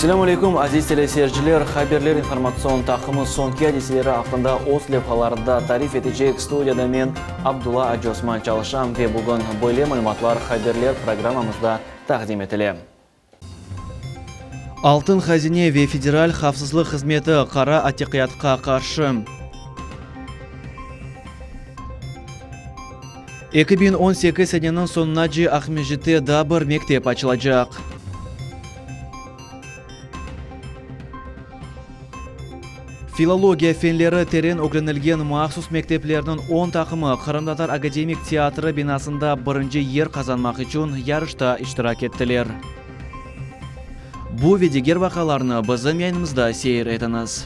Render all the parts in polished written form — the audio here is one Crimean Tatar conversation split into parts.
Selâm aleyküm, aziz teleseyirciler! Haberler informatsion taqımı soñki adiseleri aqqında öz levhalarında tarif etecek. Studiyada men, Abdulla Aciosman çalışam ve bugün böyle malümatlar haberler programmamızda taqdim etile. Altın hazine ve Federal havfsızlıq hızmeti qara atiqiyatqa qarşı. 2018 seneniñ soñunace Aqmescitte daa bir mektep açılacaq. Filologiya fenleri teren ögrenilgen mahsus mekteplerniñ on taqımı Qırımtatar akademik teatri binasında birinci yer qazanmaq içün yarışta iştirak ettiler. Bu ve diger vaqialarnı bizim yayınımızda seyir etiñiz.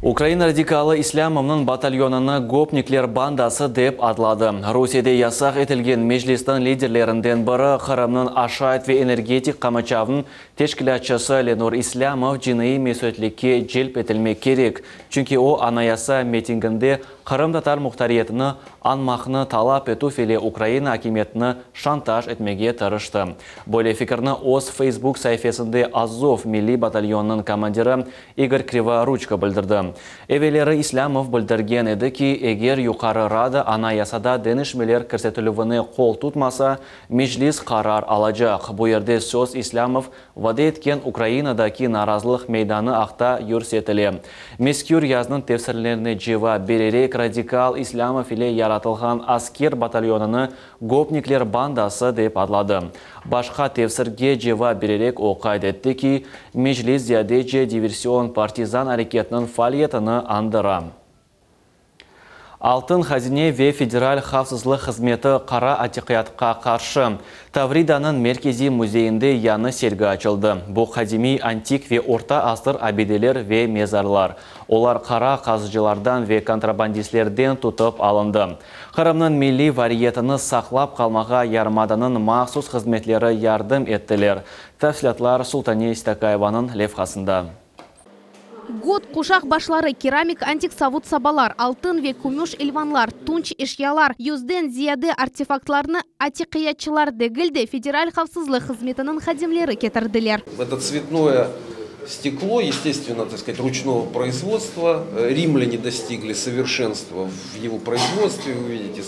Ukraina radikalı İslâmovnıñ batalyonını gopnikler bandası dep adladı. Rusiyede yasaq etilgen Meclisniñ liderlerinden biri, Qırımnıñ aşayt ve energetik qamaçavınıñ teşkilâtçısı Lenur İslâmov cinaiy mesülietlikke celp etilmek kerek, çünki o anayasa mitinginde qırımtatar muhtariyetini añmaqnı talap etüv ile Ukraina akimiyetini şantaj etmege tırıştı. Böyle fikirni öz Facebook saifesinde Azov milliy batalyonınıñ komandiri İgor Krivoruçko bildirdi. Evelleri İslâmov bildirgen edi ki, eger Yuqarı Rada Anayasada deñişmeler kirsetilüvine qol tutmasa, Meclis qarar alacaq. Bu yerde söz İslâmov vade etken Ukrainadaki narazılıq meydanı aqta yürsetile. Mezkür yaznıñ tefsirlerine cevap bererek radikal İslâmov ile yaratılğan asker batalyonını Gopnikler bandası dep adladı. Başqa tefsirge cevap bererek o qayd etti ki, Meclis ziyadece diversion-partizan areketiniñ faaliyetini añdıra. Altın hazine ve Federal havfsızlıq hızmeti qara atiqiyatqa qarşı. Tavridanıñ merkeziy müzeyinde yañı sergi açıldı. Bu qadimiy antik ve orta asır abideler ve mezarlar. Olar qara qazıcılardan ve kontrabandistlerden tutıp alındı. Qırımnıñ milliy variyetini saqlap qalmağa yarımadanıñ mahsus hızmetleri yardım ettiler. Tafsilâtlar Sultane İstakayevanıñ levhasında. Got quşaq başları, keramik antik savut-sabalar, altın ve kümüş ilvanlar, tunç eşyalar, yüzden ziyade artefaktlarnı atiqiyatçılar degil de, Federal havfsızlıq hızmetiniñ hadimleri ketirdiler. Это цветное стекло, естественно, так сказать, ручного производства. Римляне достигли совершенства в его производстве, вы видите,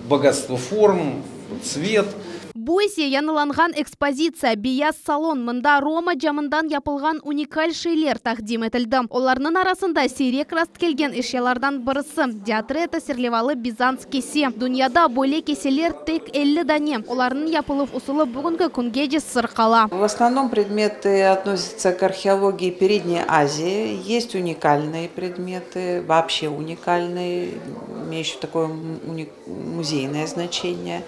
богатство форм, цвет. Bu ise yañılanğan ekspozitsiya, Beyaz salon, mında Roma camından yapılğan unikal şeyler taqdim etildi. Olarnıñ arasında siyrek rastkelgen eşyalardan birisi, diatreta serlevalı bizans kese. Dünyada böyle keseler tek 50 dane, olarnıñ yapıluv usulı bugünki küngece sır qala. В основном предметы относятся к археологии Передней Азии. Есть уникальные предметы, вообще уникальные, имеющие такое музейное значение.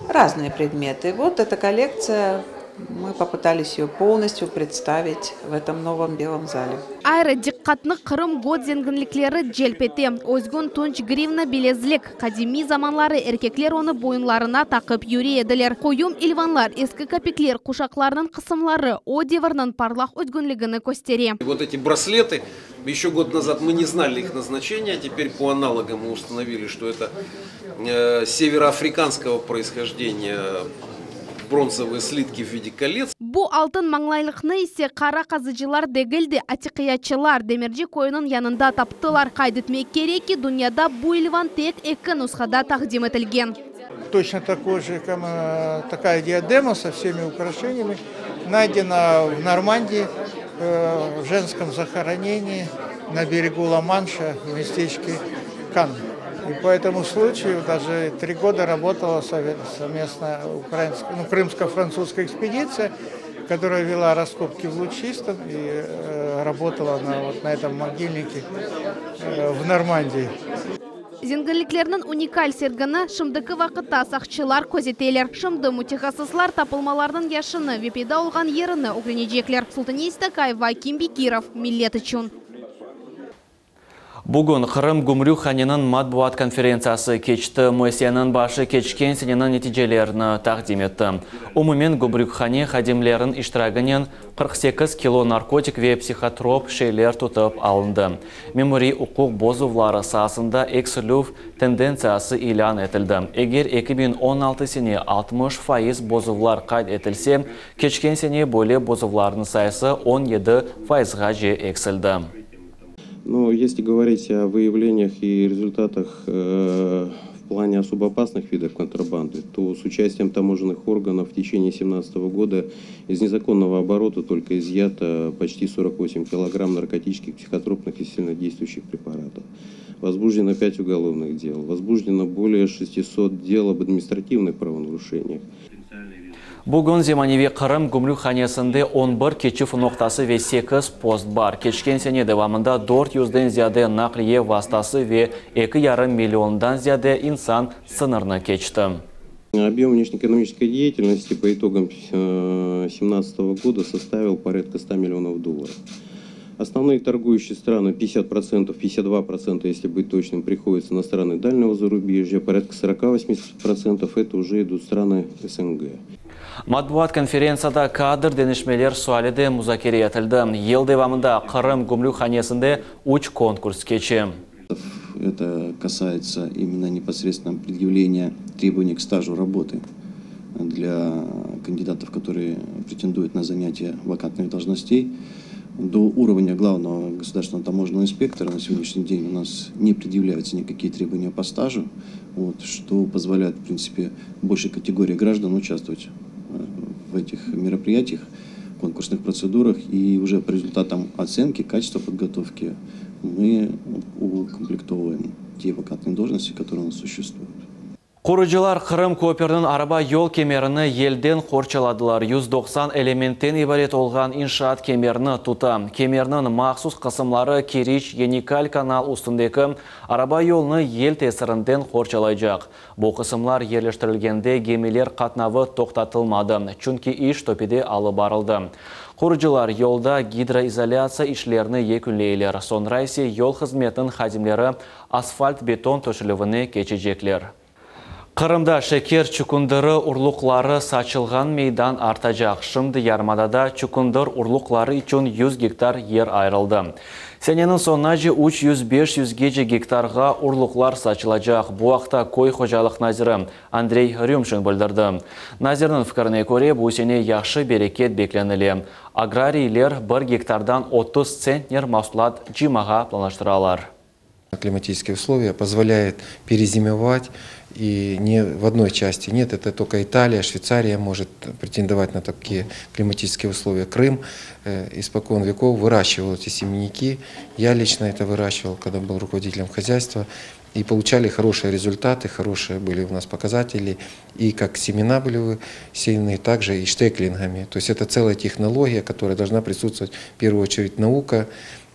Разные предметы. Вот эта коллекция, мы попытались ее полностью представить в этом новом белом зале. Ayrı diqqatnı Qırım got zenginlikleri celp ete. Özgün tunç grivna bilezlik, qadimiy zamanları erkekler onı boyunlarına taqıp yüre ediler. Qoyum ilvanlar, eski kapikler, quşaqlarnıñ qısımları o devirniñ parlaq özgünligini köstere. Вот эти браслеты, еще год назад мы не знали их назначения, теперь по аналогам мы установили, что это североафриканского происхождения бронзовые слитки в виде колец. Bu altın mañlaylıqnı ise qara qazıcılar degil de, atiqiyatçılar Demirci köyüniñ yanında taptılar. Qayd etmek kerek ki, dünyada bu ilvan tek eki nushada taqdim etilgen. Точно такой же, такая диадема со всеми украшениями найдена в Нормандии, в женском захоронении на берегу Ла-Манша в местечке Кан. И по этому случаю даже три года работала совместно украинская, ну, крымско-французская экспедиция, которая вела раскопки в Лучистом и работала на, вот, на этом могильнике в Нормандии. Zenginliklerniñ unikal sergini şimdiki vaqıtta saqçılar közeteler. Şimdi mütehassıslar tapılmalarnıñ yaşını ve peyda olğan yerini ögrenecekler. Sultaniye Istakayeva, Akim Bekirov, Millet içün. Bugün Qırım gümrük haneniñ matbuat konferentsiyası keçti. Müessiseniñ başı keçken seneniñ neticelerini taqdim etti. Umumen gümrükhane hadimleriniñ iştiraginen 48 kilo narkotik ve psihotrop şeyler tutıp alındı. Memuriy uquq bozuvları saasında eksilüv tendentsiyası ilân etildi. Eger 2016 sene 60% bozuvlar qayd etilse, keçken sene böyle bozuvlarnıñ sayısı 17 fayızğace eksildi. Но если говорить о выявлениях и результатах в плане особо опасных видов контрабанды, то с участием таможенных органов в течение 2017 года из незаконного оборота только изъято почти 48 килограмм наркотических, психотропных и сильнодействующих препаратов. Возбуждено 5 уголовных дел, возбуждено более 600 дел об административных правонарушениях. Bugün zemaneviy Qırım gümrük hanesinde 11 keçüv noqtası ve 8 post bar. Keçken sene devamında 400-den ziyade naqliye vastası ve 2,5 milliondan ziyade insan sıñırnı keçti. Объем внешнеэкономической деятельности по итогам 2017 года составил порядка 100 миллионов долларов. Основные торгующие страны 50%, 52%, если быть точным, приходятся на страны дальнего зарубежья, порядка 48% это уже идут страны СНГ. Matbuat konferentsiyada kadr deñişmeler suali de muzakere etildi. Yıl devamında Qırım gümrük hanesinde 3 konkurs keçe. Это касается именно непосредственно предъявления требований к стажу работы для кандидатов, которые претендуют на занятие вакантных должностей. До уровня главного государственного таможенного инспектора на сегодняшний день у нас не предъявляются никакие требования по стажу, вот, что позволяет, в принципе, большей категории граждан участвовать в этих мероприятиях, конкурсных процедурах. И уже по результатам оценки качества подготовки мы укомплектовываем те вакантные должности, которые у нас существуют. Qurucılar Qırım köpüriniñ araba yol kemerini yelden qorçaladılar. 190 elementten ibaret olğan inşaat kemerni tuta. Kemerniñ mahsus qısımları Keriç-Yenikale kanal üstündeki araba yolunı yel tesirinden qorçalaycaq. Bu qısımlar yerleştirilgende gemiler qatnavı toqtatılmadı. Çünki iş töpede alıp barıldı. Qurucılar yolda gidroizolâtsiya işlerini yekünleyler. Soñra ise yol hızmetiniñ hadimleri asfalt beton töşelüvine keçecekler. Qırımda şeker çükündiri urluqları saçılğan meydan artacaq. Şimdi yarımadada çükündir urluqları içün 100 gektar yer ayırıldı. Seneniñ soñunace 300-500 gektarğa urluqlar saçılacaq. Bu aqta köy hocalıq naziri Andrey Rümşin bildirdi. Nazirniñ fikrine köre, bu sene yahşı bereket beklenile. Agrariyler 1 gektardan 30 tsentner mahsulat cıymağa planlaştıralar. Климатические условия позволяют перезимовать и не в одной части. Нет, это только Италия, Швейцария может претендовать на такие климатические условия. Крым испокон веков выращивал эти семенники. Я лично это выращивал, когда был руководителем хозяйства. И получали хорошие результаты, хорошие были у нас показатели. И как семена были сеяны, также и штеклингами. То есть это целая технология, которая должна присутствовать в первую очередь наука.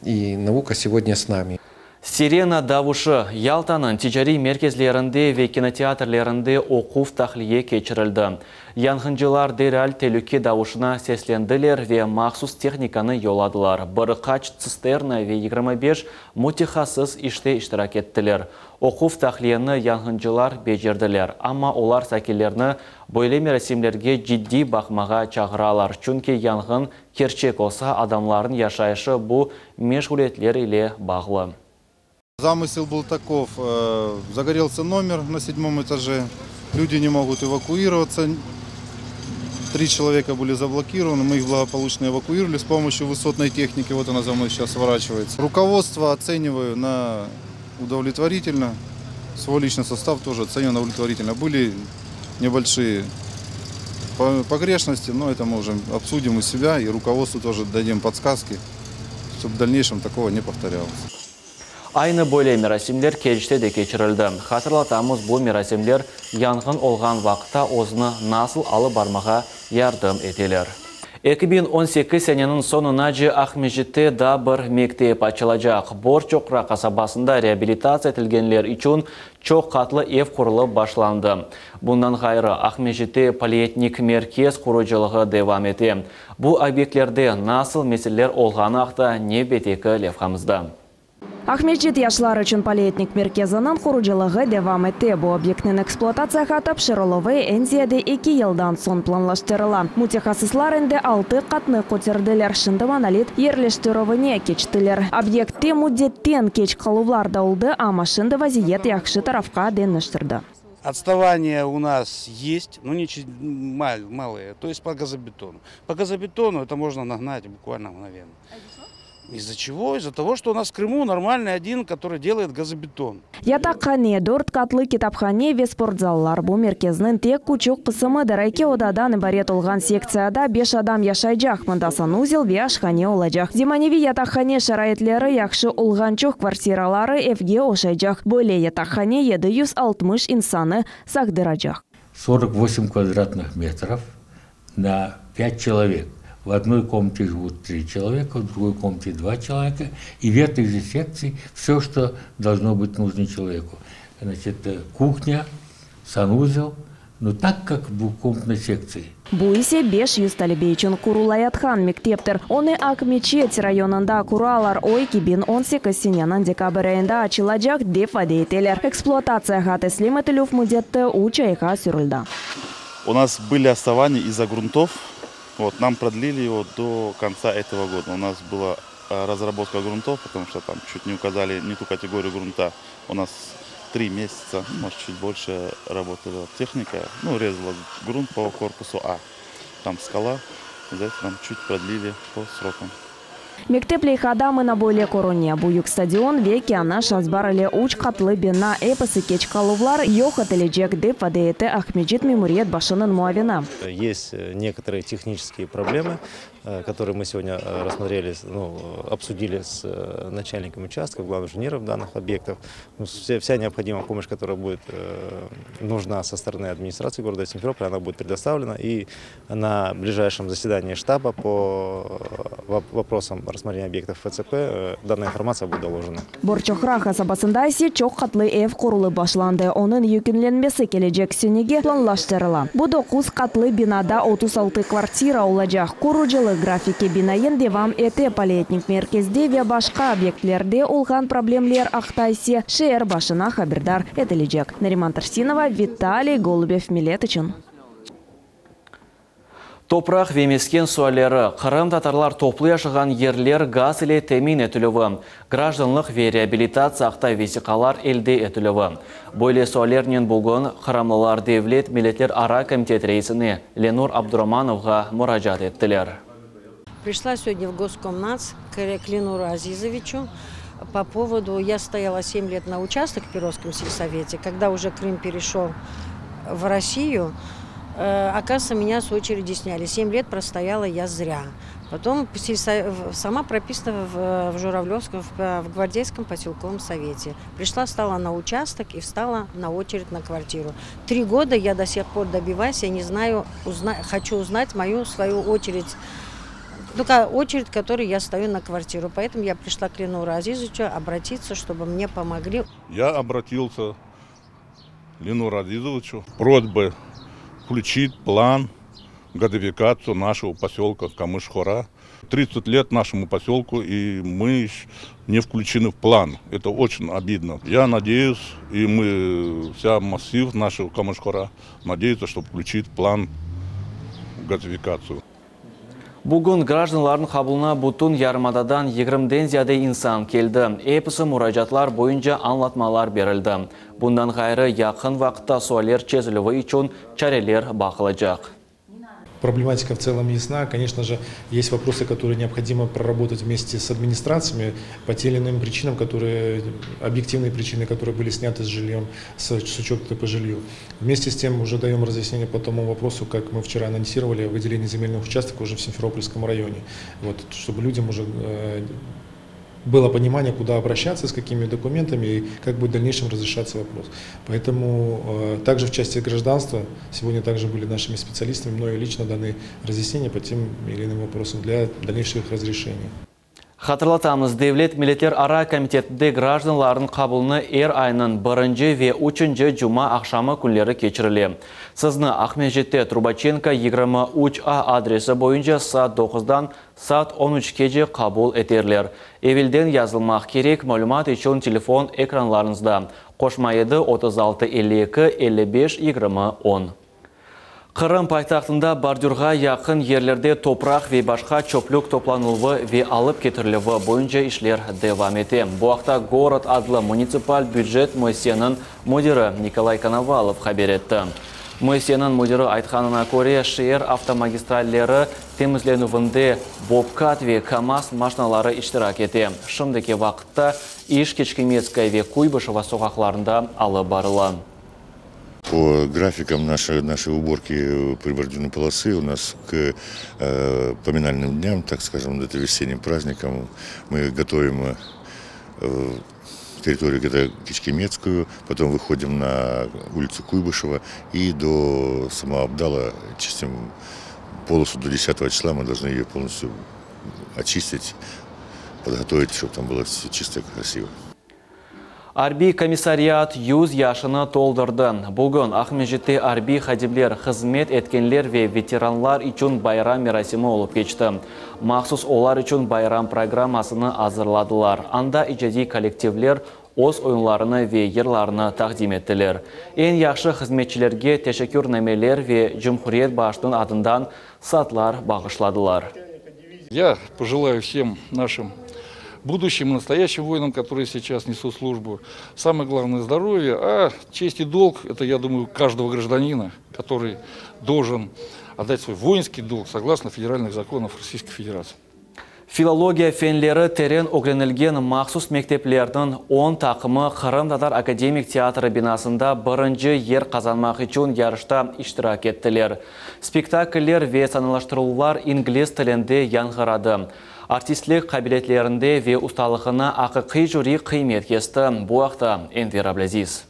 И наука сегодня с нами. Sirena davuşı Yaltanıñ ticariy merkezlerinde ve kinoteatrlerinde oquv tahliye keçirildi. Yanğıncılar deral telüke davuşına seslendiler ve mahsus tehnikanı yolladılar. Bir qaç tsisterna ve 25 mütehassıs işte iştirak ettiler. Oquv tahliyeni yanğıncılar becerdiler. Amma olar sakinlerni böyle merasimlerge ciddiy baqmağa çağıralar. Çünki yanğın kerçek olsa adamlarnıñ yaşayışı bu meşğuliyetler ile bağlı. Замысел был таков. Загорелся номер на седьмом этаже. Люди не могут эвакуироваться. Три человека были заблокированы. Мы их благополучно эвакуировали с помощью высотной техники. Вот она за мной сейчас сворачивается. Руководство оцениваю на удовлетворительно. Свой личный состав тоже оцениваю на удовлетворительно. Были небольшие погрешности, но это мы уже обсудим у себя и руководству тоже дадим подсказки, чтобы в дальнейшем такого не повторялось. Aynı böyle merasimler Keriçte de keçirildi. Hatırlatamız bu merasimler yanğın olğan vaqıtta özüni nasıl alıp barmağa yardım eteler. 2018 seneniñ soñunace Aqmescitte daa bir mektep açılacaq. Bor Çoqraq qasabasında reabilitatsiya etilgenler içün çoq qatlı ev qurulıp başlandı. Bundan ğayrı Aqmescitte polietnik merkez qurucılığı devam ete. Bu obyektlerde nasıl meseleler olğanı aqta nevbetteki levhamızda. Aqmescit yaşlar içün polietnik merkeziniñ qurucılığı devam ete. Bu obyektniñ ekspluatatsiyağa tapşırıluvı eñ ziyade eki yıldan soñ planlaştırıla. Mütehassıslar endi altı qatnı köterdiler, şimdi monolit yerleştirüvine keçtiler. Obyektte müddetten keç qaluvlar da oldı, amma şimdi vaziyet yahşı tarafqa deñiştirdi. Отставание у нас есть, но не малое, то есть по газобетону. По газобетону это можно нагнать буквально мгновенно. Из-за чего? Из-за того, что у нас в Крыму нормальный один, который делает газобетон. Yataqhane, dört qatlı kitaphane ve sportzallar bu merkezniñ tek küçük qısımıdır. Eki odadan ibaret olğan sektsiyada beş adam yaşaycaq, mında sanuzel ve aşhane olacaq. Zemaneviy yataqhane şaraitleri yahşı olğan çoq kvartiraları evge oşaycaq. Böyle yataqhane 760 insannı sığdıracaq. 48 квадратных метров на 5 человек. В одной комнате живут три человека, в другой комнате два человека. И в этой же секции все, что должно быть нужно человеку. Значит, кухня, санузел, но так, как в двухкомнатной секции. Bu ise 500 talebe içün qurulayatqan mekteptir. Onı Aqmeçet rayonında quralar o 2018 seneniñ dekabr ayında açılacaq dep vade eteler. Ekspluatatsiyağa teslim etilüv müddeti 3 ayğa sürüldi. У нас были отставания из-за грунтов. Вот, нам продлили его до конца этого года. У нас была разработка грунтов, потому что там чуть не указали не ту категорию грунта. У нас три месяца, ну, может, чуть больше работала техника, ну, резала грунт по корпусу А. Там скала, из-за этого нам чуть продлили по срокам. Mektep leyhada mına böyle körüne. Büyük stadion ve keniş azbar ile üç qatlı bina episi keç qaluvlar yoq etilecek dep vade etti Aqmescit memuriyet başınıñ muavini. Есть некоторые технические проблемы, которые мы сегодня рассмотрели, ну, обсудили с начальником участка, главным инженером данных объектов. Ну, вся необходимая помощь, которая будет нужна со стороны администрации города Симферополя, она будет предоставлена. И на ближайшем заседании штаба по вопросам рассмотрения объектов ФЦП данная информация будет доложена. Borçoqraq qasabasında ise çoq qatlı ev qurulıp başlandı. Onıñ yekünlenmesi kelecek senege planlaştırıla. Bu 9 qatlı binada 36 kvartira olacaq. Qurucılıq grafikke binaen devam ete polietnik merkezde ve başqa obyektlerde olğan problemler aqta ise şeer başına haberdar etilecek. Nariman Tarsinova, Виталий Голубев, Millet içün. Topraq ve mesken sualleri, qırımtatarlar toplu yaşağan yerler gaz ile temin etilüvi, grajdanlıq ve reabilitatsiya aqta vesiqalar elde etilüvi. Böyle suallernen bugün Qırımlılar Devlet Milletlerara komitet reisine Lenur Abduramanovğa muracaat ettiler. Пришла сегодня в Госкомнац к Ленуру Азизовичу по поводу... Я стояла 7 лет на участок в Перовском сельсовете, когда уже Крым перешел в Россию, оказывается, меня с очереди сняли. 7 лет простояла я зря. Потом сама прописана в Журавлевском, в Гвардейском поселковом совете. Пришла, стала на участок и встала на очередь на квартиру. 3 года я до сих пор добиваюсь, я не знаю, хочу узнать мою свою очередь. Только очередь, в которой я стою на квартиру. Поэтому я пришла к Ленуру Азизовичу обратиться, чтобы мне помогли. Я обратился к Ленуру Азизовичу с просьбой включить план газификацию нашего поселка Камыш-Хора. 30 лет нашему поселку, и мы не включены в план. Это очень обидно. Я надеюсь, и мы, вся массив нашего Камыш-Хора, надеется, что включит план газификацию. Bugün grajdanlarnıñ qabulına bütün yarımadadan 20-den ziyade insan keldi. Episi muracaatlar boyunca añlatmalar berildi. Bundan ğayrı yaqın vaqıtta sualler çezilüvi içün çareler baqılacaq. Проблематика в целом ясна. Конечно же, есть вопросы, которые необходимо проработать вместе с администрациями по тем или иным причинам, которые, объективные причины, которые были сняты с жильем, с учета по жилью. Вместе с тем уже даем разъяснение по тому вопросу, как мы вчера анонсировали, о выделении земельных участков уже в Симферопольском районе. Вот, чтобы людям уже было понимание, куда обращаться, с какими документами и как будет в дальнейшем разрешаться вопрос. Поэтому также в части гражданства сегодня также были нашими специалистами, мною лично даны разъяснения по тем или иным вопросам для дальнейших разрешений. Hatırlatamız, Devlet milletlerara komitetinde grajdanlarnıñ qabulını er aynıñ birinci ve üçünci cuma aqşamı künleri keçirile. Sizni Aqmescitte Trubaçenko 23 a adresi boyunca saat doquzdan saat on üçkece qabul eterler. Evelden yazılmaq kerek, malümat içün telefon ekranlarıñızda, qoşma yedi 36 52 55 20 on. Qırım paytahtında bordürğa yaqın yerlerde topraq ve başqa çöplük toplanıluvı ve alıp ketirilüvi boyunca işler devam ete. Bu aqta Gorod adlı munitsipal bücet müessiseniñ müdiri Nikolay Konovalov haber etti. Müessiseniñ müdiri aytqanına köre, şeer avtomagistralleri temizlenüvinde Bobcat ve KAMAZ maşinaları iştirak ete. Şimdiki vaqıtta iş Keçkemetskaya ve Kuybışeva soqaqlarında alıp barıla. По графикам нашей, нашей уборки прибордюрной полосы у нас к э, поминальным дням, так скажем, это весенним праздникам, мы готовим э, территорию где-то Кичкеметскую, потом выходим на улицу Куйбышева и до самого Абдала чистим полосу до 10 числа мы должны ее полностью очистить, подготовить, чтобы там было все чисто и красиво. Arbiy komissariat 100 yaşını toldurdı. Bugün Aqmescitte arbiy hadimler, hızmet etkenler ve veteranlar içün bayram merasimi olıp keçti. Mahsus olar içün bayram programmasını azırladılar. Anda icadiy kollektivler öz oyunlarını ve yırlarını taqdim ettiler. Eñ yahşı hızmetçilerge teşekkürnameler ve cumhuriyet başınıñ adından saatlar bağışladılar. Я пожелаю всем нашим будущим и настоящим воинам, которые сейчас несут службу, самое главное здоровье, а честь и долг, это, я думаю, каждого гражданина, который должен отдать свой воинский долг согласно федеральных законов Российской Федерации. Filologiya fenleri teren ögrenilgen mahsus mekteplerniñ 10 taqımı Qırımtatar akademik teatri binasında birinci yer qazanmaq içün yarışta iştirak ettiler. Spektakller ve sanalaştıruvlar ingliz tilinde yañğıradı. Artistlik qabiliyetlerine ve ustalığına aqiqiy jüri qıymet kesti. Bu aqta Enver Ablâziz.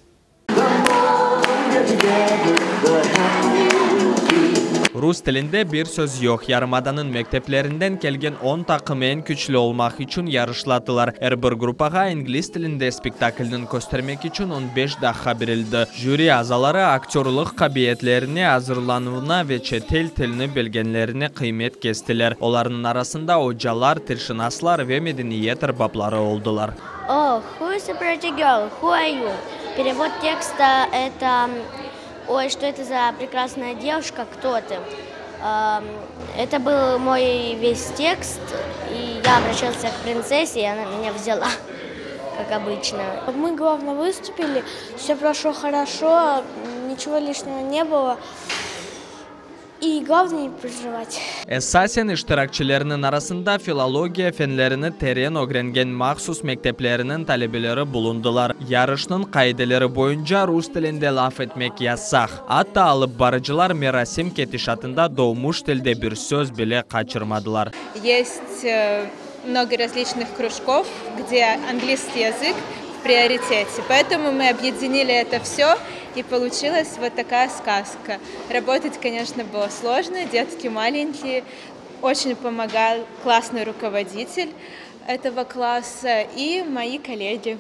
Rus tilinde bir söz yoq. Yarımadanıñ mekteplerinden kelgen on taqım eñ küçlü olmaq içün yarışladılar. Er bir gruppağa ingliz tilinde spektaklniñ köstermek içün on beş daqqa berildi. Jüri azaları aktörlıq qabiyetlerine, azırlanuvına ve çetel tilini bilgenlerine qıymet kestiler. Olarnıñ arasında ocalar, tilşınaslar ve medeniyet erbapları oldılar. Oh, who is a pretty girl? Who are you? Перевод текста это Ой, что это за прекрасная девушка, кто ты? Это был мой весь текст, и я обращался к принцессе, и она меня взяла, как обычно. Мы, главное, выступили, все прошло хорошо, ничего лишнего не было. И главное не переживать. Esasen iştirakçilerniñ arasında filologiya fenlerini teren ögrengen mahsus mektepleriniñ talebeleri bulundılar. Yarışnıñ qaideleri boyunca rus tilinde laf etmek yasaq. Atta alıp barıcılar merasim ketişatında doğmuş tilde bir söz bile qaçırmadılar. Есть много различных кружков, где английский язык в приоритете. Поэтому мы объединили это все, и получилась вот такая сказка. Работать, конечно, было сложно, детки маленькие. Очень помогал классный руководитель этого класса и мои коллеги.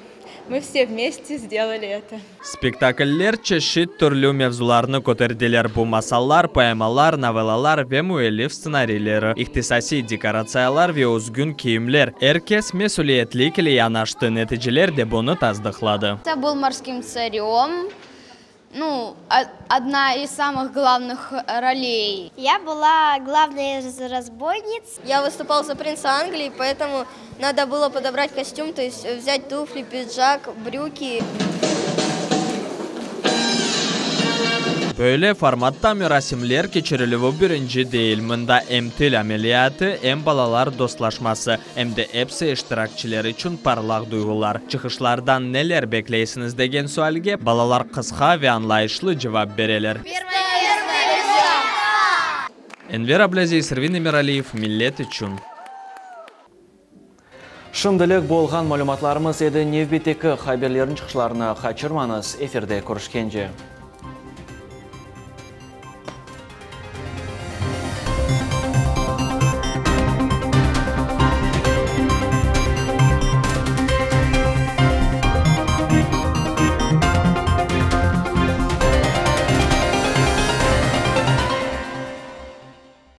Мы все вместе сделали это. Spektakller çeşit türlü mevzularnı köterdiler, bu masallar, poemalar, novellalar ve müellif stsenariyleri, ihtisasiy dekoratsiyalar ve özgün kiyimler. Er kes mesüliyetlik ile yanaştı, neticeler de bunı tasdıqladı. Я был морским царем, ну, одна из самых главных ролей. Я была главной из разбойниц. Я выступал за принца Англии, поэтому надо было подобрать костюм, то есть взять туфли, пиджак, брюки. Böyle formatta merasimler keçirilüvi birinci değil. Mında em til ameliyatı, em balalar dostlaşması, em de episi iştirakçiler içün parlaq duyğular. Çıqışlardan neler bekleysiñiz degen sualge balalar qısqa ve añlayışlı cevap bereler. Enver Ablâziz, Ervin Emiraliyev, Millet içün. Şimdilik bolğan malümatlarımız edi. Nevbetteki haberlerniñ çıqışlarını qaçırmañız. Efirde körüşkence.